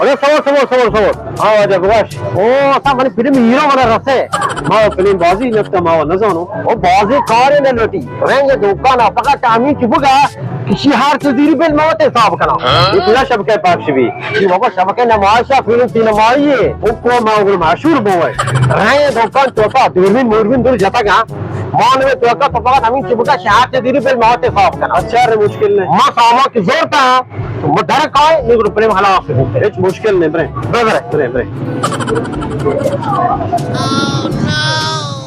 ارے صبر، صبر، صبر، صبر۔ ہاں واجہ بگوش۔ او، اصلاً منی فلم ہیرو منا رسے۔ ما فلم بازی نفتا ما نزانو۔ او بازی کارے نہ لوٹی۔ رنگ دکان فقط ہمین چی بگا، کسی ہر چیزی ری بل موت حساب کنا۔ یہ پورا شبکہ پاکش بی۔ یہ بابا شبکہ نمائش ہے، فلم سینمائی ہے۔ او کو ما اگر مشہور بوئے۔ رنگ دکان تو کا دوربین موربین دور جتا گا۔ مان میں تو کا تو فقط ہمین چی بگا، شہر چیزی ری بل موت حساب کنا۔ اچھا رے، مشکل نہیں۔ ما سامان کی زور تا۔ تو ما در کائے، نگڑ پریم حلاس ہو۔ ہچ مشکل نہیں، برے۔ برے، برے۔ برے، برے۔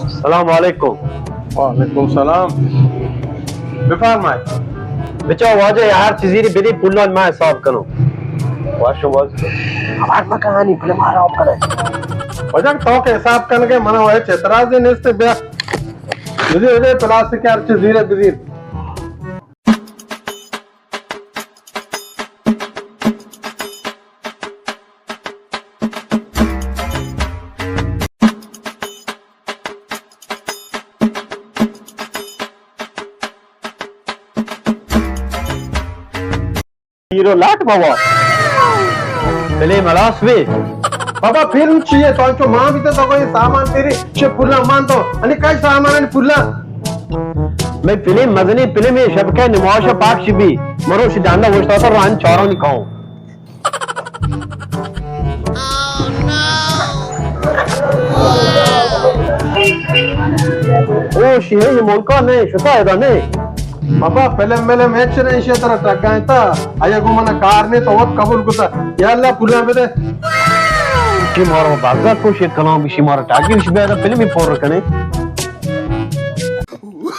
السلام علیکم۔ وعلیکم السلام۔ بفرمائے۔ بچا واجہ، یہ ہر چیزی ری بدی، پلان ما حساب کنو۔ واشو باز۔ ہبر مکانی، پلے مارا آپ کرے۔ واجہ، تو کہ حساب کنگے، منا ہچ اعتراض ہی نیست، بیا۔ بدی، بدی، پلاسٹک ہر چیزی ری بدی۔ ہیرو لاٹ بابا۔ فلم ہلاس بی۔ بابا، فلم چیے؟ تو انچو مان بیتے تو کوئی سامان تیری چے پھلا مان تو۔ انی کئی سامان انی پھلا؟ میں فلم مزنی فلم، یہ شبکہ نمائش پاکش بی۔ مروش ڈانڈا وشتا تو ران چاروں نکاؤں۔ او شیہے، یہ ملکا نہیں، شتا ادا نہیں۔ بابا، فلم ملم ہچ نہیں، شے ترا ٹگائیں تا۔ آیا گو منا کار نہیں تو وت قبول کتا۔ یا اللہ، پولا بدے۔ کہ مارا بازار کو شیئر کناں، بشی مارا ٹاکی، بشی بیدا فلمی پور کنے۔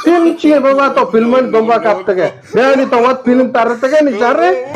فلم چیے بابا، تو فلمن دنبا کپتگے۔ بیانی تو وت فلم ترتگے، نشارے۔